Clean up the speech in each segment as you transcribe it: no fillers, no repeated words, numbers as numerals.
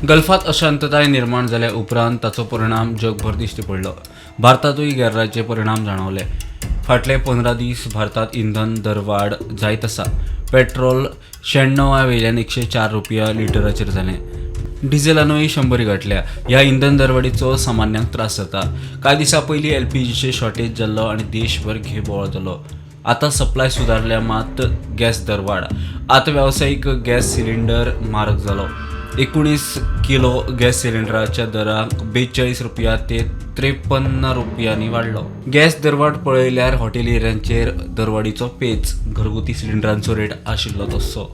गल्फात अशांतताय निर्माण जाल्या उपरांत ताचो परिणाम जगभर दिश्टी पडलो. भारतांतूय गॅर्राचे परिणाम जाणवले. फाटले 15 दीस भारतांत इंधन दरवाड जायत आसा. पेट्रोल 96 वयल्यान 104 रुपया लिटराचेर जालें. डिझेलानूय 100 गांठल्या. ह्या इंधन दरवाडीचो सामान्यांक त्रास जाता. कांय दिसां पयलीं एलपीजीचे शॉर्टेज जाल्लो आनी देशभर घेबोळ जालो. आतां सप्लाय सुदारल्या मात गॅस दरवाड. आतां वेवसायीक गॅस सिलिंडर म्हारग जालो. 19 किलो गॅस सिलिंडराच्या दराक 42 रुपया ते 53 रुपयांनी वाडलो. गॅस दरवाड पळयल्यार हॉटेलियरांचेर दरवाडीचो पेच. घरगुती सिलिंडरांचो रेट आशिल्लो तस्सो.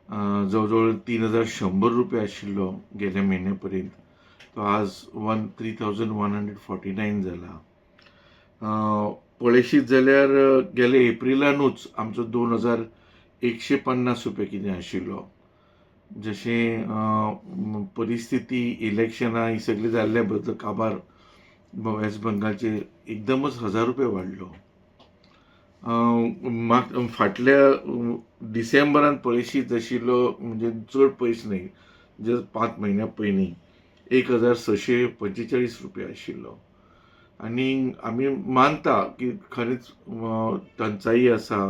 जवळ जवळ 3100 रुपया आशिल्लो गेल्या म्हयन्या पर्यंत, तो आज one 3149 जाला. पळयशीत जाल्यार गेल्या एप्रिलानूच आमचो 2150 रुपया कितें आशिल्लो. जशें परिस्थिती, इलेक्शनां ही सगळीं जाल्ल्या बद्दल काबार वेस्ट बंगालचे एकदमच 1000 रुपया वाडलो. फाटल्या डिसेंबरान पळयशीत आशिल्लो, म्हणजे चड पयस न्हय, जस्ट 5 म्हयन्या पयलीं 1645 रुपया आशिल्लो. आनी आमी मानता की खरेंच टंचाई आसा,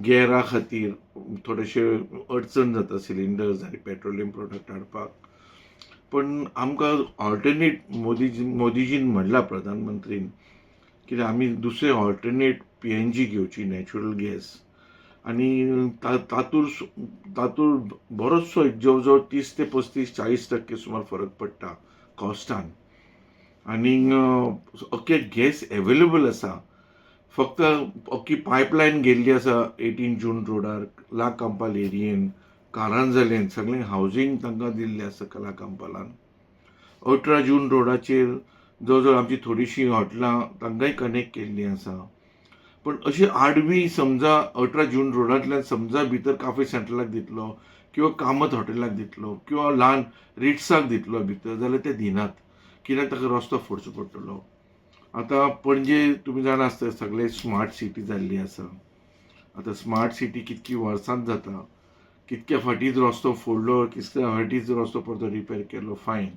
गॅरा खातीर थोडेशे अडचण जाता सिलिंडर्स आनी पेट्रोलियम प्रोडक्ट हाडपाक. पण आमकां ऑल्टरनेट मोदीजीन म्हणलां, प्रधानमंत्रीन, कित्याक आमी दुसरें ऑल्टरनेट पीएनजी घेवची, नॅचरल गॅस, आनी तातूर बरोचसो जवळ जवळ 30 ते 35 40% सुमार फरक पडटा कॉस्टान. आनी अख्खे गॅस एवेलेबल आसा, फक्त अख्खी पायपलायन गेल्ली आसा 18 जून रोडार, ला कांपाल एरियेन, कारांजलेन, सगळें हावजींग तांकां दिल्लें आसा ला कांपालान. 18 जून रोडाचेर जवळ जवळ आमची थोडीशीं हॉटेलां तांकांय कनेक्ट केल्लीं आसा. पण अशी आडवी समजा 18 जून रोडांतल्यान समजा भितर काफे सेंट्रलाक दितलो किंवा कामत हॉटेलाक दितलो किंवा ल्हान रिट्साक दितलो भितर जाल्यार ते दिनात, कित्याक ताका रस्तो फोडचो पडटलो. आतां पणजे तुमी जाणा आसतले, सगळे स्मार्ट सिटी जाल्ली आसा. आतां स्मार्ट सिटी कितकी वर्सांत जाता, कितक्या फाटीच रस्तो फोडलो, कितक्या फाटीच रस्तो परतो रिपेर केलो, फायन.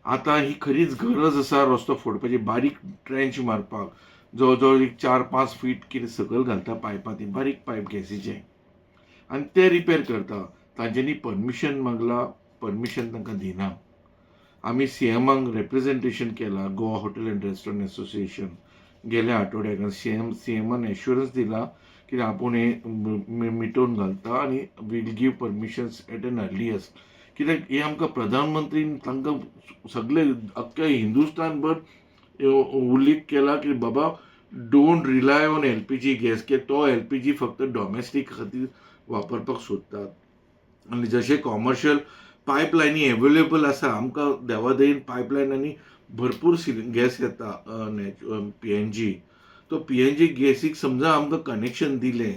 आतां ही खरीच गरज आसा रस्तो फोडपाची, बारीक ट्रेंच मारपाक, जवळ जवळ एक 4-5 फीट कितें सकयल घालता पायपां, ती बारीक पायप गॅसीचे, आनी ते रिपेर करता. तांच्यांनी परमिशन मागला, परमिशन तांकां दिना. आमी सीएमाक रेप्रेजेंटेशन केलां, Goa hotel and restaurant association, गेल्या आठवड्याक. सीएमान एश्युरन्स दिला की आपूण हें मिटोवन घालता आनी will give permissions at an earliest, कित्याक हें आमकां प्रधानमंत्रीन तांकां सगळे अख्ख्या हिंदुस्तानभर उल्लेख केला की बाबा, don't rely on LPG gas, की तो एलपीजी फक्त डॉमेस्टीक खातीर वापरपाक सोदतात. आनी जशें कॉमर्शियल पायपलायनी एवेलेबल आसा आमकां, देवादयेन पायपलायन आनी भरपूर गॅस येता, पीएनजी, तो पीएनजी गॅसीक समजा आमकां कनेक्शन दिलें,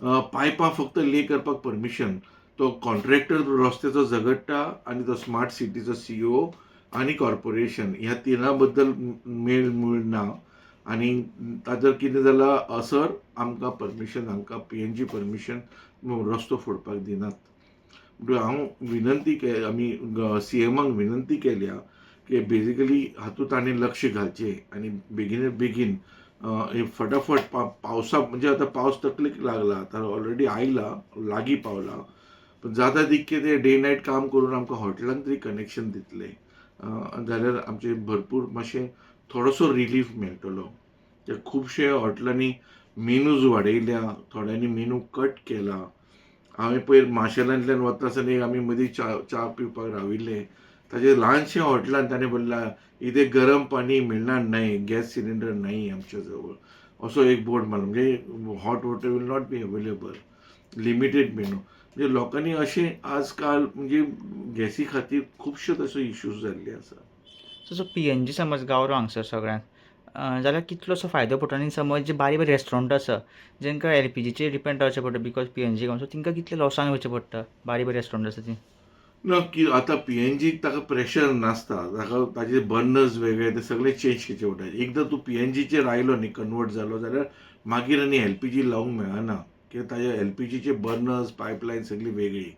पायपां फक्त ले करपाक परमिशन, तो कॉन्ट्रॅक्टर रस्त्याचो झगडटा आनी तो स्मार्ट सिटीचो सीईओ आनी कॉर्पोरेशन ह्या तिना बद्दल मेळ मूळ ना. आनी ताजो कितें जाला असर, आमकां परमिशन, हांकां पीएनजी परमिशन, रस्तो फोडपाक दिनात. म्हणटकूच हांव विनंती के आमी सीएमाक विनंती केल्या की बेजिकली हातूंत ताणें लक्ष घालचें आनी बेगीन बेगीन हे फटाफट पावसा, म्हणजे आतां पावस तकलेक लागला, आतां ऑलरेडी आयला, लागीं पावला, पण जाता तितकें ते डे नायट काम करून आमकां हॉटेलांक तरी कनेक्शन दितले जाल्यार आमचें भरपूर मातशें थोडोसो रिलीफ मेळटलो. ते खुबशे हॉटेलांनी मेनूज वाडयल्या, थोड्यांनी मेनू कट केला. हांवें पयर माशेलांतल्यान वता आसतना एक आमी मदीं च्या च्या पिवपाक राविल्ले, ताजे ल्हानशें हॉटेलान ताणें म्हणलां, इथे गरम पाणी मिळणार नाही, गॅस सिलिंडर नाही आमच्या जवळ, असो एक बोर्ड मारला. म्हणजे hot water will not be available, limited menu. म्हणजे लोकांनी अशें आजकाल म्हणजे गॅसी खातीर खुबशे तशे इश्यूज जाल्ले आसा. सो सो पीएनजी समज गावलो हांगसर सगळ्यांक जाल्यार कितलोसो फायदो पडटलो? आनी समज जे बारीक बारीक रेस्टॉरंट आसा जेंकां एलपीजीचेर डिपेंड रावचें पडटा because PNG गावना, सो तेंकां कितलें लॉसान वचचें पडटा, बारीक बारीक रेस्टॉरंट आसा ती? ना, की आतां पीएनजीक ताका प्रेशर नासता, ताका ताजे बर्नर्स वेगळे, ते सगळे चेंज करचे पडटा. एकदां तूं पीएनजीचेर आयलो न्ही, कन्वर्ट जालो जाल्यार मागीर आनी एलपीजी लावंक मेळना, कित्याक ताजे एलपीजीचे बर्नर्स, पायपलायन सगळी वेगळी.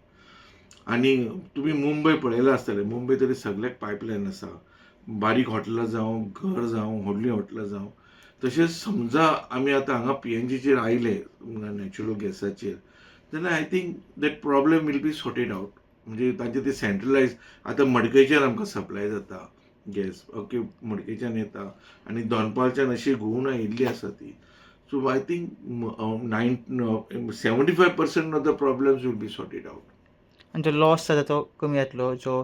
आनी तुमी मुंबय पळयलां आसतलें, मुंबय तरी सगल्याक पायपलायन आसा, बारीक हॉटेलां जावं, घर जावं, व्हडलीं हॉटेलां जावं. तशेंच समजा आमी आतां हांगा पीएनजीचेर आयले, नॅचरल गॅसाचेर, जाल्यार I think that problem will be sorted out. म्हणजे तांचे ते सेंट्रलायज, आतां मडकयच्यान आमकां सप्लाय जाता गॅस, ओके, मडकयच्यान येता आनी दोनपारच्यान अशी घुंवून आयिल्ली आसा ती. So I think 75% of the problems will be sorted out. आनी जो लॉस जाता तो कमी जातलो, जो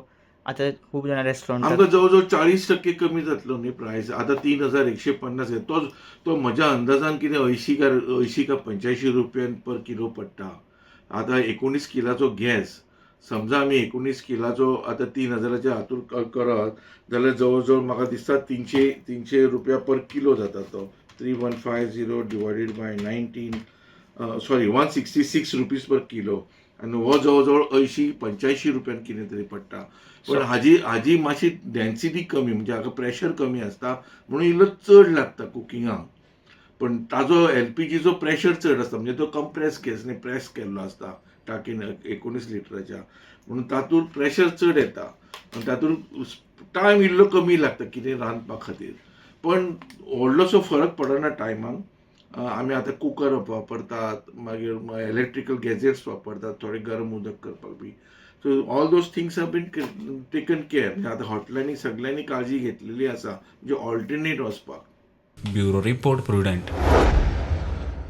आतां खूब जाणां रेस्टॉरंटात आमकां जवळ जवळ 40% कमी जातलो न्ही प्रायस. आतां 3150, तोच तो म्हज्या अंदाजान कितें 80 का 85 रुपयान पर किलो पडटा. आतां 19 किलाचो गॅस समजा आमी 19 किलाचो आतां 3000च्या हातून करत जाल्यार जवळ जवळ म्हाका दिसता 300 रुपया पर किलो जाता तो. 3150 divided by 19, sorry, ₹166 per kilo. आनी हो जवळ जवळ 80 85 रुपयान कितें तरी पडटा. पण हाजी मातशी डेन्सिटी कमी, म्हणजे हाका प्रेशर कमी आसता म्हणून इल्लो चड लागता कुकिंगाक. पण ताजो एलपीजीचो प्रेशर चड आसता, म्हणजे तो कंप्रेस गॅस न्ही, प्रेस केल्लो आसता टाकीन 19 लिटराच्या, म्हणून तातूंत प्रेशर चड येता आनी तातूंत टायम इल्लो कमी लागता कितें रांदपा खातीर. पण व्हडलोसो फरक पडना टायमाक. आमी आतां कुकर वापरतात, मागीर इलेक्ट्रिकल गॅजेट्स वापरतात थोडे गरम उदक करपाक बी. So all those things have been taken care. म्हणजे आतां हॉटेलांनी सगळ्यांनी काळजी घेतलेली आसा, म्हणजे ऑल्टरनेट वचपाक. Bureau report, Prudent.